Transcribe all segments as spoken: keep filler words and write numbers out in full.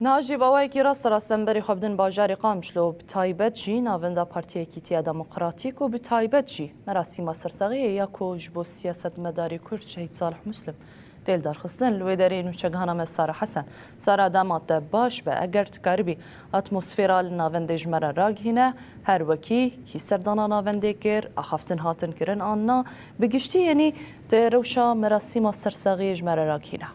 Niha jî bi awayekî rasterast em berê xwe bidin bajarê Qamişlo, bi taybet jî navenda Partiya Yekîtiya Demokratîk û bi taybet jî merasîma sersaxiyê ya ku ji bo siyasetmedarê Kurd Şehîd Salih Muslim tê lidarxistin. Li wê derê nûçegihana me Sara Hesen. Sara, dema te baş be, eger tu karibî atmosfêra li navendê ji me re ragihîne, her wekî kî serdana navendê kir, axaftin hatin kirin an na, bi giştî yenî te rewşa merasîma sersaxiyê ji me re ragihîne.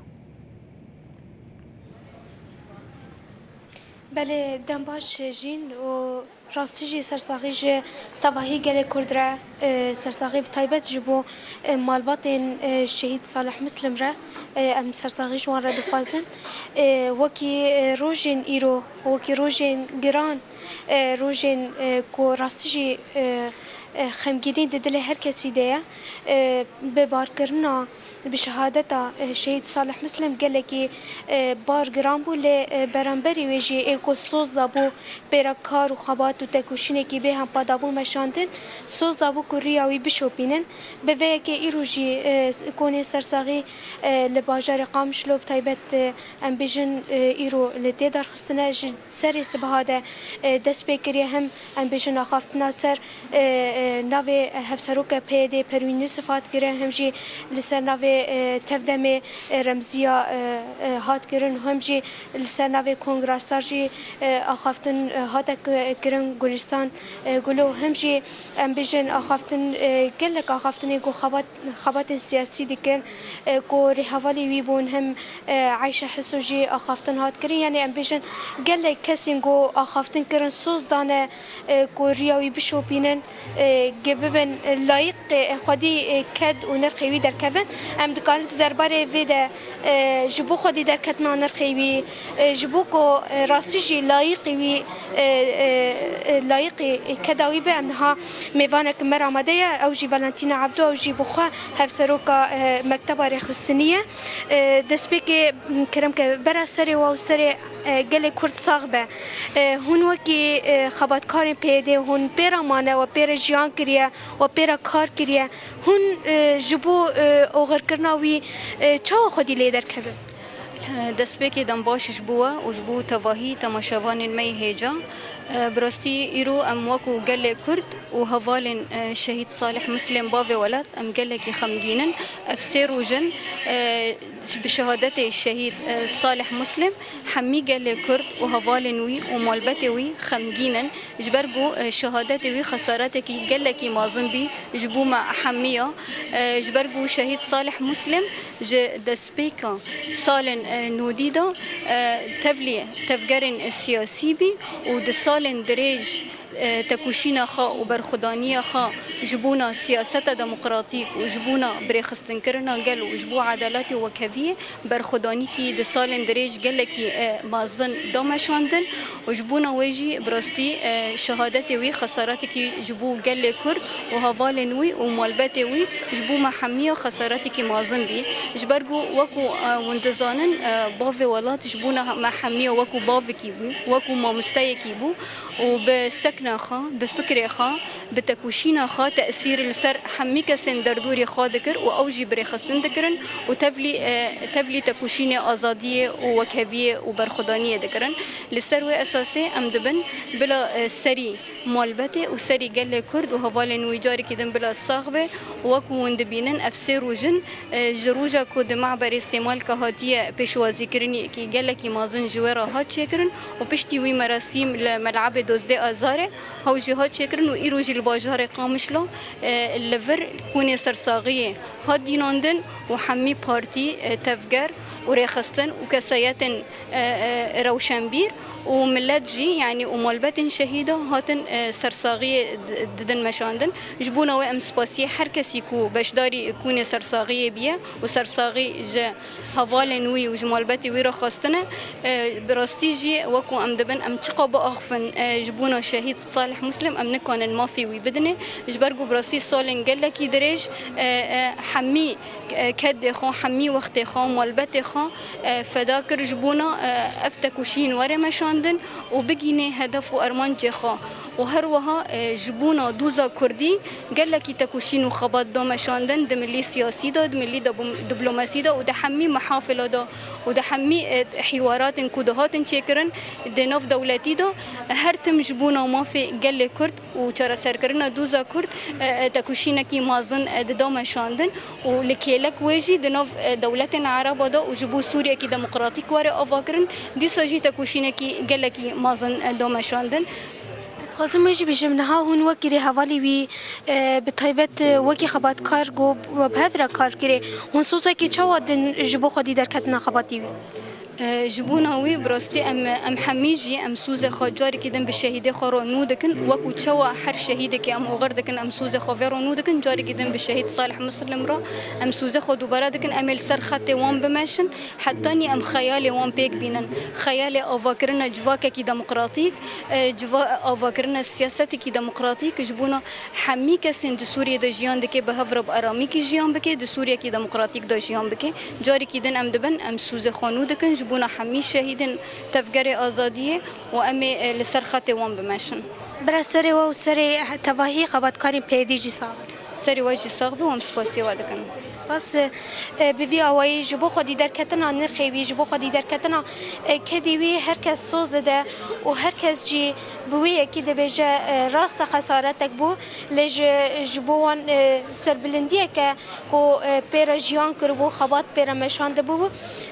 Belê, dem baş Jîn, û rastî jî sersaxî ji tevahî gelê Kurd re, e, sersaxî bi taybet ji bo, e, malbatên, e, Şehîd Salih Muslim re, e, em sersaxî ji wan re dixwazin. E, wekî, e, rojên îro, wekî rojên giran, e, rojên, e, ku rastî jî, e, e, xemgînî di dilê her kesî de ye, e, bi barkirina Bi şehadeta, e, Şehîd Salih Muslim gelekî, e, bar giran bû, lê, e, beramberî wê jî ê ku soz dabû pêra kar û xebat û tekoşînekî bê hempa dabû meşandin, soz dabû ku riya wî bişopînin. Bi vê yekê îro jî, e, konê sersaxî, e, li bajarê Qamişlo bi taybet, e, em bêjin, e, îro li tê derxistine. Ji serê sibaha de, e, dest pê kiriye, hem em bêjin axaftina ser, e, e, navê hevseroke P Y D'ê Perwîn Yusuf hat kirin, hem jî li ser navê, e, tevdemê, e, Remziya, e, e, hat kirin, hem jî li ser navê Kongra Star jî, e, axaftin, e, hate ki-, kirin Gulistan, e, Gulo, hem jî em bêjin axaftin, e, gelek axaftinên ku xebat, xebatên siyasî dikin, e, ku rêhevalê wî bûn, hem, e, Ayşe Hiso jî axaftin hat kirin. Yanî em bêjin gelek kesên ku axaftin kirin soz dane, e, ku riya wî bişopînin, e, ge bibin, e, layîqê, e, xwedî, e, ked û nirxê wî derkevin. Em dikarin di derbarê vê de, e, ji bo xwedî derketina nirxê wî, e, ji bo ku, e, rastî jî layîqî wî, e, e, e, layîqî keda wî be, em niha mêvanek me re amade ye. Ew jî Valentina Abdo, ew jî bi xwe hevseroka, e, mekteba rêxistinî ye. E, destpêkê, kerem ke bera serê we û serê e, gelê Kurd sax be. E, hûn wekî, e, xebatkarên P Y D'ê hûn pê re mane, we pê re jiyan kiriye, we pê re kar kiriye. Hûn, e, ji bo, e, oxirkirina wî, e, çawa xwedî lê derkevin? E, destpêkê dem baş ji bo we û ji bo tevahî temaşevanên me yê hêja. E, bi rastî îro em wekû gelê Kurd û hevalên, e, Şehîd Salih Muslim bavê welat, em gelekî xemgîn in. Ev sê roj in, e, bi şehadetê Şehîd, e, Salih Muslim, hemî gelê Kurd û hevalên wî û malbetê wî xemgîn in. Ji ber ku, e, şehadetê wî xesaretekî gelekî mezin bî ji bo me hemî ya. E, ji ber ku Şehîd Salih Muslim ji destpêka salên, e, nodî de, e, tevlî tevgerên siyasî bî û di salên dirêj e, tekoşîna xwe û berxwedaniya xwe ji bona siyaseta demokratîk û ji bona birêxistinkirina gel û ji bo edaletê û wekheviyê berxwedanîkî di salên dirêj gelekî, e, mezin da meşandin û ji bona wê jî bi rastî, e, şehadetê wî xesaretekî ji bo gelê Kurd û hevalên wî û malbetê wî ji bo me hemiya xesaretekî mezin bî. Ji ber ku wekû, e, hûn dizanin, e, bavê welat ji bona me hemiya wekû bavekî bû, wekû mamosteyekî bû. û bi sekna xwe, bi fikrê xwe, bi tekoşîna xwe tesîr li ser hemî kesên derdorê xwe dikir û ew jî birêxistin dikirin û tevlî, e, tevlî tekoşînê azadiyê û wekheviyê û berxwedaniyê dikirin. Li ser wê esasê em dibin bila, e, serî malbetê û serî gelê Kurd û hevalên wî carekî din bila sax be û wekû hûn dibînin ev sê roj in, e, ji roja ku di Mehberê Sêmalka hatiye pêşwazîkirinî, yekî gelekî mezin ji wê re hat çêkirin û piştî wî merasîm li Melebê Dozdeh Azarê hew jî hat çêkirin û îro jî li bajarê Qamişlo, e, li vir konê sersaxiyê hat dînandin û hemî partî, e, tevger û rêxistin û kesayetên, e, e, rewşenbîr û milet jî, yanî û malbetên şehîda hatin, e, sersaxiyê d-, didin meşandin. Ji bona wê em spasiyê her kesî ku beşdarî konê sersaxiyê bûye û sersaxî ji hevalên wî û ji malbetê wî re xwestine. E, bi rastî jî wekû em dibin, em çiqa biaxifin, e, ji bona şehîd Salih Muslim, em nikanin mafê wî bidinê. Ji ber ku bi rastî salên gelekî dirêj, e, e, hemî, e, kedê xwe, hemî wextê xwe, malbetê xwe, e, feda kir ji bona, e, ev tekoşîn were meşandin û bigînê hedef û armancê xwe. Û her wiha, e, ji bona doza Kurdî gelekî tekoşîn û xebat da meşandin di milî siyasî de, di milî diblomasî de û di hemî mehafila de û di hemî, e, hîwaratên ku dihatin çêkirin di nav dewletî de, her tim ji bona mafê gelê Kurd û çareserkirina doza Kurd, e, e, tekoşînekî mezin, e, dida meşandin û li kêlek wê jî di nav, e, dewletên Ereba de û ji bo Sûriyekî demokratîk were avakirin, dîsa jî tekoşînekî gelekî mezin, e, da meşandin. Ez dixwazim wê jî bêjim, niha hûn wekî rêhevalê wî, e, bi taybet, e, wekî xebatkar ku we bi hev re kar kirê, hûn sozekî çawa din ji bo xwedî derketina xebatê wî? E, ji bona wî bi rastî em, em hemî jî em sozê xwe carekî din bi şehîdê xwe re nû dikin. Wekû çawa her şehîdekî em oxir dikin, em sozê xwe vê re nû dikin, carekî din bi şehîd Salih Muslim re em sozê xwe dubare dikin. Em ê li ser xetê wan bimeşin, hetanî em xeyalê wan pêk bînin. Xeyalê avakirina civakekî demokratîk, e, civa-, avakirina siyasetekî demokratîk ji bona hemî kesên di Sûriyê de jiyan dike bi hev re bi aramîkî jiyan bike, di Sûriyekî demokratîk de jiyan bike. Carekî din em dibin, em sozê xwe nû dikin ji bona hemî şehîdên tevgerê azadiyê û em ê, e, li ser xetê wan bimeşin. Bira serê we û serê tevahî xebatkarên P Y D jî sax bin. Serê we jî sax be û em spasiya we dikin. Spas, e, bi vî awayî ji bo xwedî derketina nirxê wî, ji bo xwedî derketina, e, kedî wî her kes soz dide û her kes jî bi wê yekî dibêje, e, rast e xesaretek bû, lê ji, ji bo wan, e, serbilindiyeke ku, e, pê re jiyan kiribû, xebat pê re meşandibû,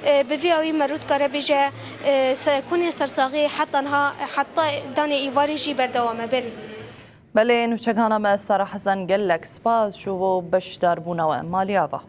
e, bi vî awî merû dikare bêje, e, se-, konê sersaxî heta niha, heta danê îvarê jî berdewam e. Belê. Belê, nûçegana me Sara Hesen, gelek spas ji bo beşdarbûna we. Malî ava.